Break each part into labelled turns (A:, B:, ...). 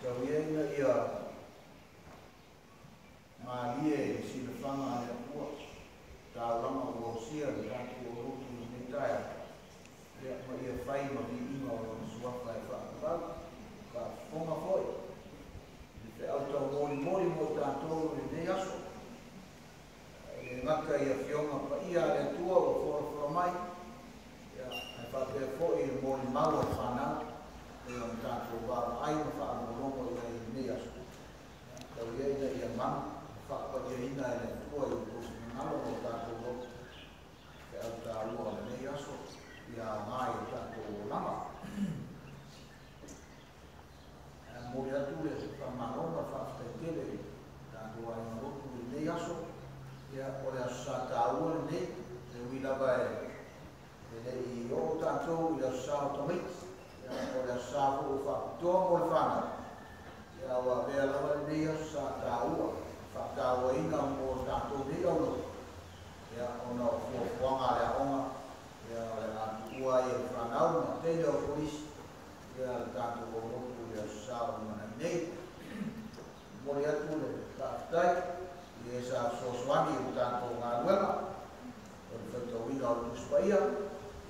A: Tau ia ina ia malie i le silafaga a le Atua taulaga ua osia i le tatou aulotu i lenei taeao, ia ma ia fai ma viiga o Lona Suafa e faavavau, faafofoga foi i le feau taumolimoli mo i tatou i lenei aso. E le gata i Afioga paia a le Atua ua folafola mai, ia, ae faapea foi i le molimau a le fanau e pei ona tatou vaavaai ma faalogologo i ai i lenei aso. Ia, tau ia ina ia malu ma faapaiaina e le Atua i outou finagalo ma o tatou loto feau taua o lenei aso ia aoga i o tatou olaga. Ae momoli atu le faamalo ma le faafetai tele i tatou aiga lotu i lenei aso. Ia, o le aso sa taua lenei, e ui lava e le i oo tatou i le aso sa o tamaiti. Ia, o le aso sa foi ua faapitoa mo le fanau. Ia, ua avea lava lenei aso sa taua, faatauaina mo tatou nei aulotu. Ia, ona o fuafuaga a le aoga, ia, o le a tuua ai e le fanau ma teine o kolisi, ia, le tatou aulotu i le aso sa o lumanai nei. Momoli atu le faafetai i e sa fesoasoani i le tatou galuega o le faitauina o le Tusi Paia,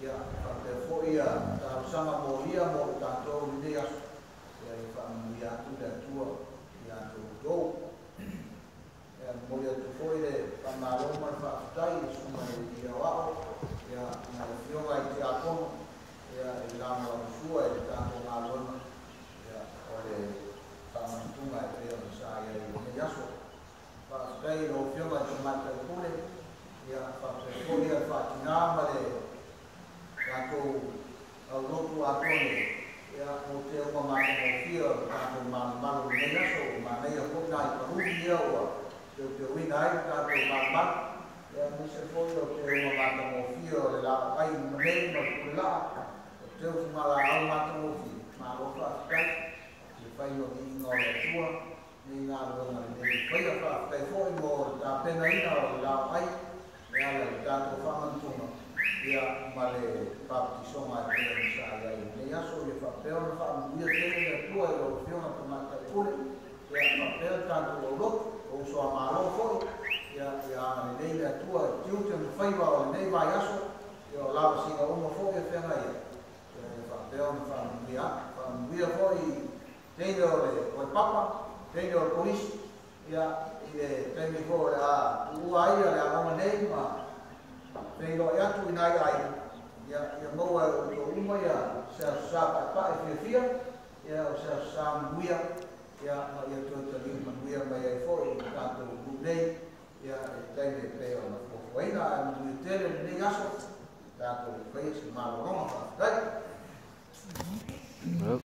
A: ia, faapea foi ia talosaga molia mo i tatou i lenei aso. Ia, ia faamanuia atu le Atua ia te outou. Ia, momoli atu foi le faamalo ma le faafetai i le susuga i le Alii Aoao, ia, ma le Afioga i le Tiakono, ia, i le lagolagosua i le tatou galuega, ia, o le faamanatuga e pei ona sa i ai i lenei aso. Faafetai i lau Afioga i le Tamaitai Pule, ia, faapea foi ia le faatinā ma le tatou aulotu atoa nei, ia, mo teuga matagofie o le tatou malumalu i lenei aso. Ua manaia foi nai paluni ia ua teuteuina ai le tatou malumalu, ia, aemaise foi o teuga matagofie o le laauai i luma nei ma le pulelaa o teufugalaau matagofie. Malo faafetai i le fai o viiga o le Atua nei galuega lenei ua faia. Faafetai foi mo le tapenaina o le laauai e ala i le tatou faamanatuga, ia, ma le papatisoga e pei ona sa i ai i lenei aso. Ia faapea ona faamanuia tele le Atua i lau Afioga Tamaitai Pule, ia, faapea le tatou aulotu o uso a Malo foi, ia, ia agalelei le Atua i tiute ma faiva o lenei vaiaso, ia, o lavasiga uma foi e feagai ai, ia, ia faapea ona faamanuia atu. Faamanuia foi i teine o le papa, teine o le kolisi, ia, i le taimi foi o le a tuua ai le aoga nei ma feiloai atu i nai aiga, ia, ia maua e outou uma ia se aso sa paepae fiafia, ia, o se aso sa manuia, ia, ma ia toe taliu manuia mai ai foi i le tatou nuu nei, ia, i le taimi e pei ona fuafuaina. Ae manuia tele lenei aso, tatou faia se malologa. Faafetai.